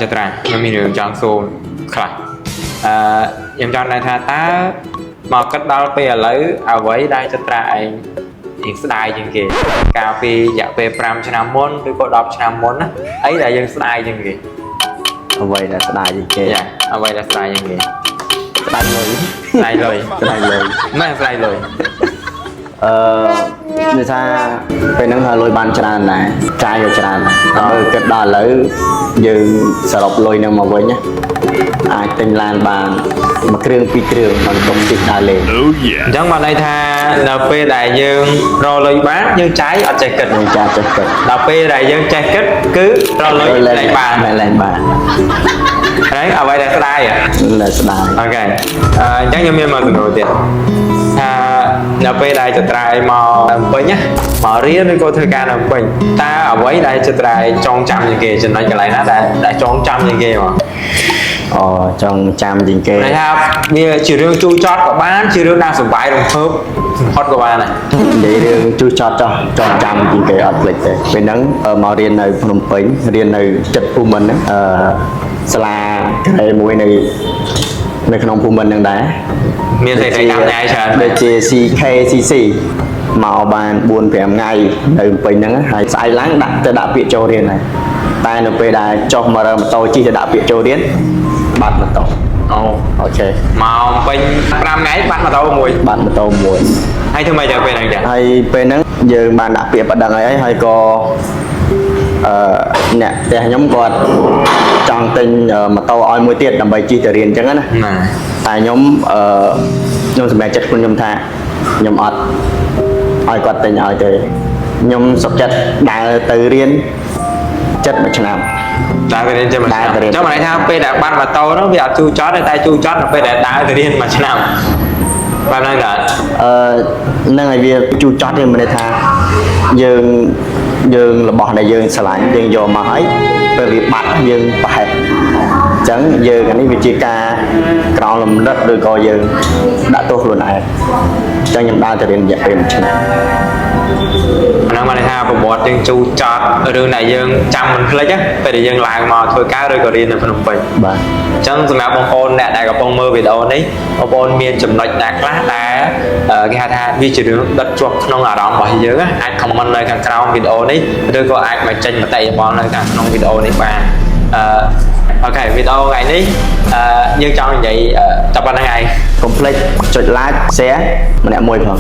ចត្រាខ្ញុំមានរឿងចង់សួរខ្លះអឺខ្ញុំចង់ដឹងថាតើមកគិតដល់ពេលឥឡូវអ្វីដែលចត្រាឯងរៀងស្ដាយជាងគេកាលពីរយៈពេល5ឆ្នាំមុនឬក៏10ឆ្នាំមុនណាអីដែលយើងស្ដាយជាងគេ អ្វីដែលស្ដាយជាងគេ យ៉ាអ្វីដែលស្ដាយជាងគេ ស្ដាយលុយ ស្ដាយលុយ ស្ដាយលុយ មែនស្ដាយលុយ អឺនិយាយថាពេលហ្នឹងថាលុយបានច្រើនដែរចាយក៏ច្រើនដែរតែមើលគិតដល់ឥឡូវយើងសរុបលុយហ្នឹងមកវិញណាអាចទិញឡានបានមួយគ្រឿងពីរគ្រឿងបានកុំជិះដើរលេង Oh yeah. អញ្ចឹងបានន័យថានៅពេលដែលយើងរកលុយបានយើងចាយអត់ចេះគិត យើងចាយចេះគិត ដល់ពេលដែលយើងចេះគិតគឺរកលុយលែងបាន លែងបាន ហើយអ្វីដែលស្ដាយហ៎ លែងស្ដាយ OK អញ្ចឹងខ្ញុំមានមួយសំណួរទៀតថានៅពេលដែលចត្រាយមកភ្នំពេញណាមករៀនឬក៏ធ្វើការនៅភ្នំពេញតើអ្វីដែលចត្រាយចងចាំជាងគេចំណុចកន្លែងណាដែលចងចាំជាងគេមក អូចង់ចាំជាងគេ ន័យថាវាជារឿងជូរចត់ក៏បានជារឿងដែលសប្បាយរំភើបបំផុតក៏បានដែរ និយាយរឿងជូរចត់ចោះចងចាំជាងគេអត់ភ្លេចទេពេលហ្នឹងមករៀននៅភ្នំពេញរៀននៅចិត្តភូមិន្ទហ្នឹងសាលាក្រេមួយនៅក្នុងភូមិន្ទហ្នឹងដែរ មានសេរីតាមញ៉ៃច្រើន ដូចជា CKCC មកបាន4 5ថ្ងៃនៅភ្នំពេញហ្នឹងហើយស្អែកឡើងដាក់ទៅដាក់ពាក្យចូលរៀនហើយតែនៅពេលដែលចុះមករើម៉ូតូជិះទៅដាក់ពាក្យចូលរៀនបាត់ម៉ូតូ អូ OK មកភ្នំពេញ5ថ្ងៃបាត់ម៉ូតូមួយ បាត់ម៉ូតូមួយ ហើយធ្វើម៉េចដល់ពេលហ្នឹងចា ហើយពេលហ្នឹងយើងបានដាក់ពាក្យប្តឹងអីហើយក៏អឺអ្នកផ្ទះខ្ញុំគាត់ចង់ទិញម៉ូតូឲ្យមួយទៀតដើម្បីជិះទៅរៀនអញ្ចឹងណា ណា តែខ្ញុំអឺខ្ញុំសម្រេចចិត្តខ្លួនខ្ញុំថាខ្ញុំអត់ឲ្យគាត់ទិញឲ្យទេខ្ញុំសុខចិត្តដើរទៅរៀនចិត្តមួយឆ្នាំ ដើរទៅរៀនចាំមួយ ដើរទៅរៀន ឆ្នាំចាំមិនន័យថាពេលដែលបាត់ម៉ូតូហ្នឹងវាអត់ជូរចត់ទេតែជូរចត់នៅពេលដែលដើរទៅរៀនមួយឆ្នាំបែបហ្នឹងតើ អឺហ្នឹងហើយវាជូរចត់ទេមិនន័យថាយើងយើងរបស់ដែលយើងស្រឡាញ់យើងយកមកហើយពេលវាបាត់យើងប្រហែសអញ្ចឹងយើងអានេះវាជាការក្រោមលំនឹកឬក៏យើងដាក់ទោសខ្លួនឯងអញ្ចឹងខ្ញុំដើរទៅរៀនរយៈពេលមួយឆ្នាំ អាហ្នឹងបានន័យថាប្រវត្តិយើងជូរចត់រឿងដែលយើងចាំមិនភ្លេចណាពេលដែលយើងឡើងមកធ្វើការឬក៏រៀននៅភ្នំពេញ បាទ អញ្ចឹងសម្រាប់បងប្អូនអ្នកដែលកំពុងមើលវីដេអូនេះបងប្អូនមានចំណុចណាខ្លះដែលគេហៅថាវាជារឿងដិតជាប់ក្នុងអារម្មណ៍របស់យើងណាអាច comment នៅខាងក្រោមវីដេអូនេះឬក៏អាចមកចេញមតិយោបល់នៅខាងក្នុងវីដេអូនេះបានOK វីដេអូថ្ងៃនេះយើងចង់និយាយតែប៉ុណ្្នឹងឯង កុំភ្លេចចុច like share ម្នាក់មួយផង